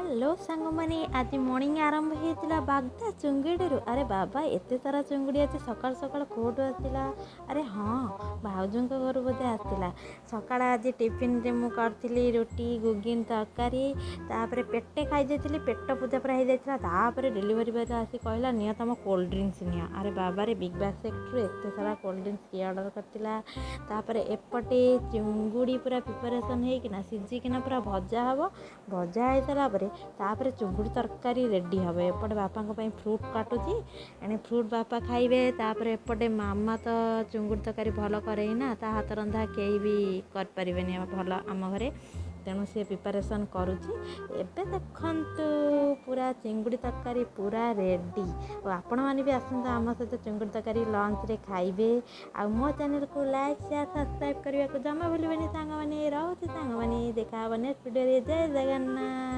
Hello ସାଙ୍ଗମାନେ, ଆଜି morning ଆରମ୍ଭ ହେଇଥିଲା ବାଗଦା ଚୁଙ୍ଗୁଡ଼ିରୁ। ଆରେ ବାବା, ଏତେ ସାରା ଚୁଙ୍ଗୁଡ଼ି ଅଛି ସକାଳୁ ସକାଳୁ କେଉଁଠୁ ଆସିଲା? ଆରେ ହଁ, ଭାଉଜଙ୍କ ଘରୁ ବୋଧେ ଆସିଥିଲା। ସକାଳ ଆଜି ଟିଫିନରେ ମୁଁ କରିଥିଲି ରୁଟି ଗୁଗିନ ତରକାରୀ। ତାପରେ ପେଟେ ଖାଇଯାଇଥିଲି, ପେଟ ପୂଜା ପୁରା ହେଇଯାଇଥିଲା। ତାପରେ ଡେଲିଭରି ବୟ ଆସି କହିଲା, ନିଅ ତୁମ କୋଲ୍ଡ ଡ୍ରିଙ୍କସ୍ ନିଅ। ଆରେ ବାବାରେ, ବିଗ୍ ବାସ୍କେଟ୍ରୁ ଏତେ ସାରା କୋଲ୍ଡ ଡ୍ରିଙ୍କସ୍ କିଏ ଅର୍ଡ଼ର କରିଥିଲା? ତାପରେ ଏପଟେ ଚୁଙ୍ଗୁଡ଼ି ପୁରା ପ୍ରିପାରେସନ୍ ହେଇକିନା ସିଝିକିନା ପୁରା ଭଜା ହେବ। ଭଜା ହେଇସାରିଲା ପରେ ତାପରେ ଚୁଙ୍ଗୁଡ଼ି ତରକାରୀ ରେଡ଼ି ହେବ। ଏପଟେ ବାପାଙ୍କ ପାଇଁ ଫ୍ରୁଟ୍ କାଟୁଛି, ଏଣେ ଫ୍ରୁଟ୍ ବାପା ଖାଇବେ। ତାପରେ ଏପଟେ ମାମା ତ ଚୁଙ୍ଗୁଡ଼ି ତରକାରୀ ଭଲ କରେ ନା, ତା ହାତ ରନ୍ଧା କେହି ବି କରିପାରିବେନି ଭଲ ଆମ ଘରେ, ତେଣୁ ସେ ପ୍ରିପାରେସନ୍ କରୁଛି। ଏବେ ଦେଖନ୍ତୁ, ପୁରା ଚିଙ୍ଗୁଡ଼ି ତରକାରୀ ପୁରା ରେଡ଼ି। ଆଉ ଆପଣମାନେ ବି ଆସନ୍ତୁ, ଆମ ସହିତ ଚୁଙ୍ଗୁଡ଼ି ତରକାରୀ ଲଞ୍ଚରେ ଖାଇବେ। ଆଉ ମୋ ଚ୍ୟାନେଲକୁ ଲାଇକ୍, ସେୟାର, ସବସ୍କ୍ରାଇବ୍ କରିବାକୁ ଜମା ଭୁଲିବେନି ସାଙ୍ଗମାନେ। ରହୁଛି ସାଙ୍ଗମାନେ, ଦେଖା ହେବ ନେକ୍ସଟ ଭିଡ଼ିଓରେ। ଜୟ ଜଗନ୍ନାଥ।